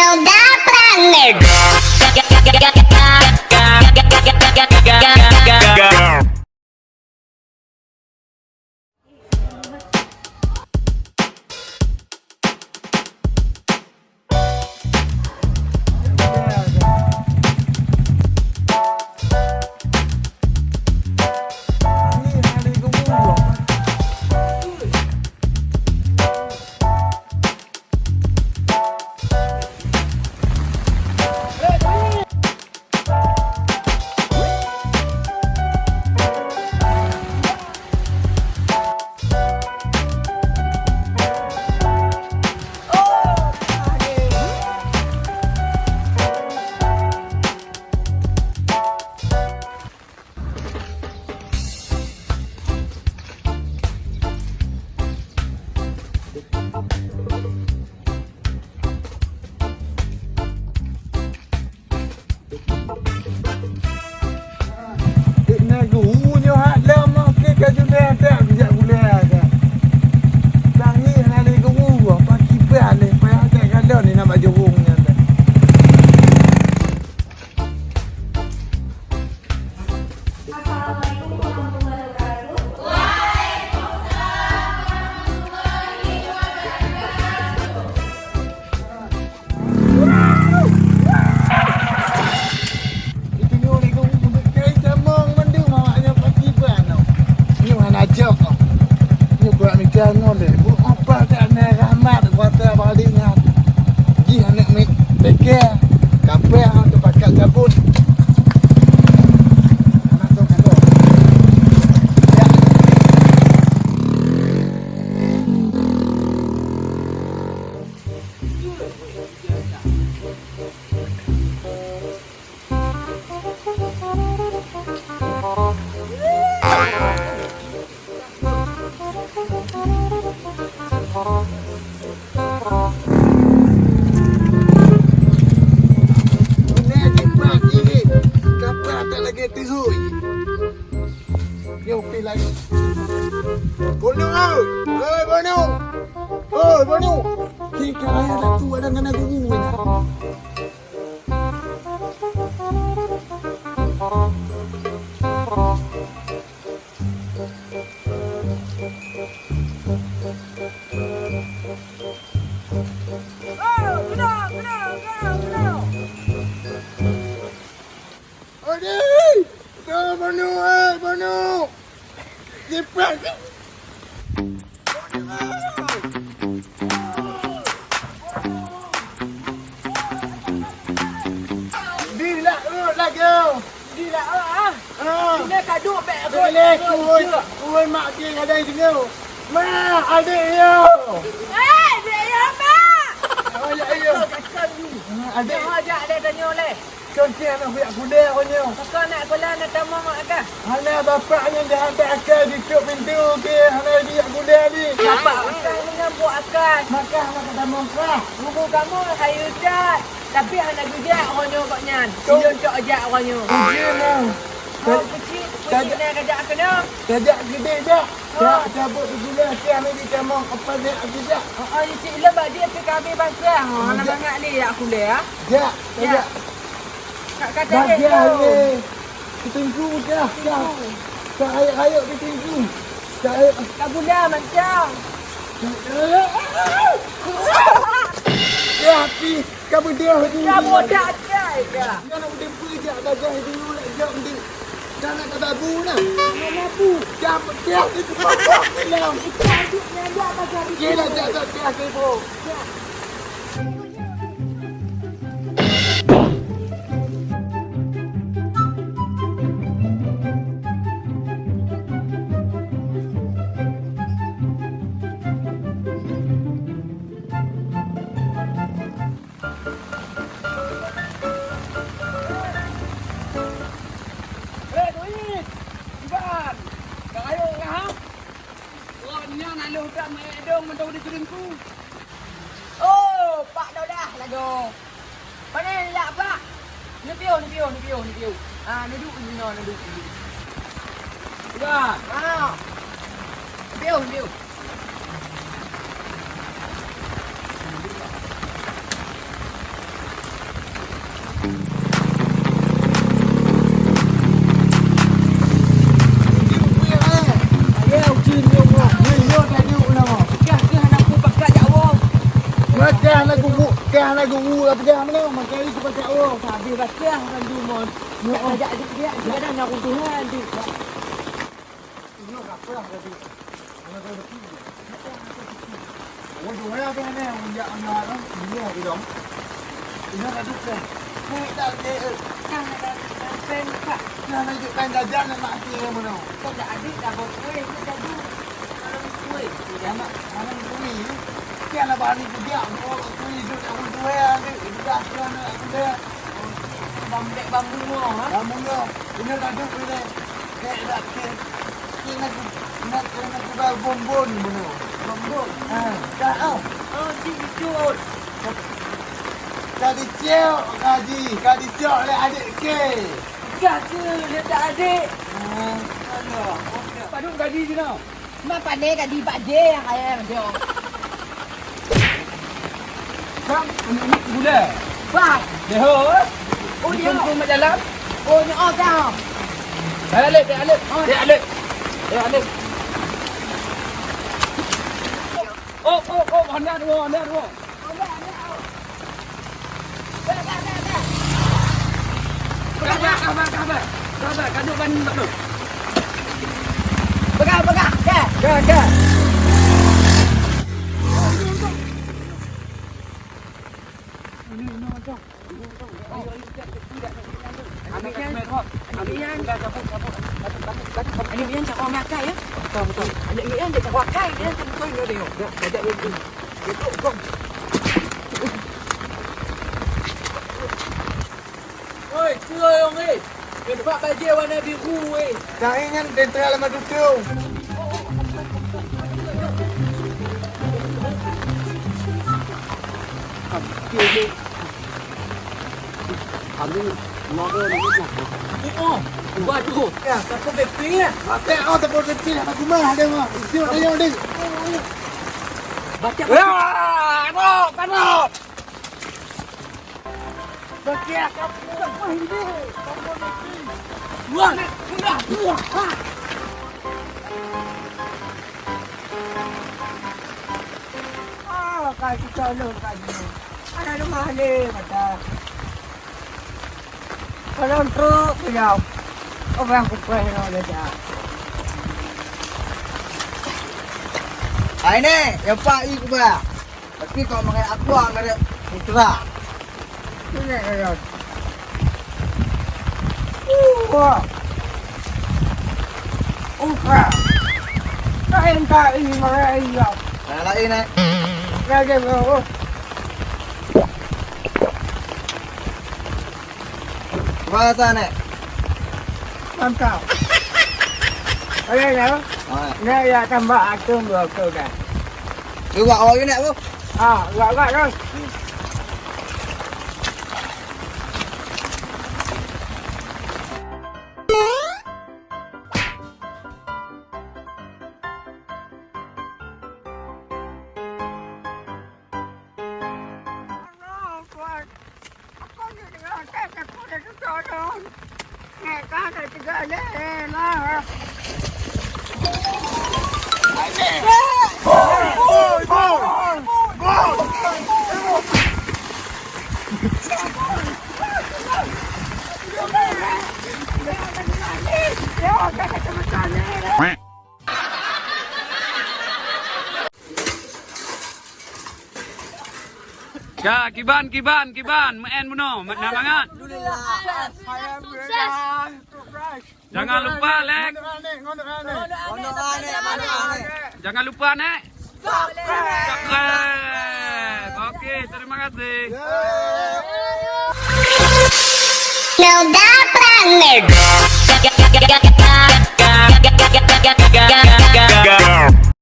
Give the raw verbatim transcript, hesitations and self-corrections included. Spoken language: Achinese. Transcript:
Soda Planet. Dek na guru nyoe hat lom, oke, ka julai dak, bijak gulai dak. Tangi hana lé guru, apa kiban lé, payah dak galon ni nak bak jurong nyan dak. Assalamualaikum warahmatullahi wabarakatuh. Waalaikumsalam warahmatullahi wabarakatuh. Itu nyoe lé guru, beutôi tamong mandum awak nyoe pasti ban tau. Nyoe hana jok tau. Nyoe kurak mita ngon lé. Bu apa tak na rahmat kuasa balik nyan. Jih aneuk miet. Teke, kapeh hana teupakat cabot. Hana teupakat. Ya. Beuna jipat jih, kapal tak lagèe teuhôi. Nyoe pih lagi. Bono, oi! Oi, Bono! Oi, Bono! Kika raya datu ada ngana guru na. Odi! Bono, eh, Bono! Jipat! Di laôt lagèe. Di laôt, ah. Ah. Sini ka duek bèk aku. Boleh, kuih, kuih mak cik ada di sini. Mak, adik yo. Eh, adik yo, Mak. Oh, ya, ya. Kacau, kacau ni. Ah, adik. Jangan ajak dia tanya leh. Kon keuh aneuk buyak gulèe awak nyoe. Pakon aneuk sikula na tamong mak kah? Hana bapak nyan dah hantar akai jitôp pintoe keuh, hana jijak gulèe lé. Bapak makan ngon buet akai. Makan hana ka tamong kah? Guru kamoe hayeue that, tapi hana geujak uroe nyoe gobnyan. Tuh. Jiyue cok jak uroe nyoe. Ujeuen nyoe. Oh, keuchik, keuchik na kajak keunoe. Tajak keudeh jak. Oh. Jak cabot di gulèe keuh hana jitamong, apa jak geujak. Oh, oh, cik lôn bak jih pih ka abéh basah. Oh, hana mangat lé jak gulèe, ah. Jak, jak. Jak. Ka, ka Bajang cari tu. Ni. Ketingku dah, dah. Ketingku. Ka rayeuk-rayeuk ketingku. Ka rayeuk. Ka gula macam. Ya, api. Ka beudôh tu. Ka bodak cai ka. Nyan nak beudôh peue jak bajang itu nak jak meudik. Dah nak ka babu nah. Nak babu. Dah pekeh itu. Itu ajuk nyan jak bajang itu. Kira jak, jak, jak, jak, jak. Hei, Toyib! Iban! Ka rayeuk kah, ha? Kon nyan alah that meuék dong mantong di keudeungku. Oh, Pak Daudah lagoe. Pane jak, Pak? Neupiôh, neupiôh, neupiôh, neupiôh. Ah, neuduek sinoe, neuduek, neuduek. Iban. Ah. Neupiôh, neupiôh. Kah na guru, kah na guru, tapi kah mana? Makai itu pakai Allah. Habis baca kan tu, Mon. Nyoe. Tajak adik dia, dia dah nak runtuhan tu. Nyoe apa lah tadi? Anak kau kecil. Oh, dua orang tu mana? Ujak anak tu, dia di dalam. Ini ada tu, kan? Ni tak ada. Kan ada pen, Kak. Nah, lanjutkan jajan nak mati yang mana? Kau dah adik dah bawa kuih, ni dah dulu. Malam kuih. Anak, malam kuih. Kan abang ni kerja, bawa kuih, duduk nak runtuhan tu. Dia dah, dia nak runtuhan. Bambek bambu, ha? Bambu, ya. Ini tak duduk, ini. Kek dak kek. Kek nak, nak, nak jual bonbon bunoe. Bonbon? Ha, dak ah. Oh, cik cut. Ka dicok, Haji, ka dicok lé adik ke? Ka ke, lé tak adik? Ha. Aduh, okey. Padum gaji jinoe? Ma pandai ka di Pak J nyang kaya macam. Bang, ini, ini gula. Bang. Deho, eh? Oh, dia. Itu mak jalan. Oh, ni oh, dah. Dah Alif, dah Alif. Oh. Dah Alif. Dah Alif. Oh, oh, oh, anak dua, anak dua. Peugah, peugah, peugah, peugah, peugah. Peugah, peugah, peugah. Dah, dah, dah. Dah, dah. Ini, ini, macam. Anak Mian, Anak Mian, cabut, cabut, cabut, cabut, cabut. Anak Mian, cakap orang makai, ya? Betul, betul. Anak Mian, dia cakap orang makai, dia kan betul, dia tengok. Dia, dia, dia, dia. Dia tu, gong. Oi, tu orang, eh. Nampak bajée warna biru, eh. Dah ingat dia telah lama tutup. Okey, okey. Kami mau ke mana? Oh, oh. Buat tu. Ya, takut bepi ya. Pakai oh, takut bepi, aku mah ada mah. Dia, dia, dia. Baca. Ya, aduh, aduh. Baca. Wah, wah, wah. Ah, kai kita lôn kai. Ada rumah ni, mata. Kalau truk, beliau. Orang kupai yang ada dah. Hai ni, ya Pak, i kuba. Tapi kalau makan aqua, makan putra. Ini, ya. Wah. Oke. Lain kali, makan iya. Nah, lain, eh. Lagi, bro. Bahasa, Nek. Mantap. Boleh, ya? Boleh. Nek, ya, tambah atung dua tu dah. Dua awak ni, Nek, tu? Ah, dua awak tu. Ya, kiban, kiban, kiban. Meu'en bunoe, na mangat. Alhamdulillah. Alhamdulillah. Jangan lupa like. Jangan lupa, Nek. Subscribe. Oke, terima kasih. Noda Planet.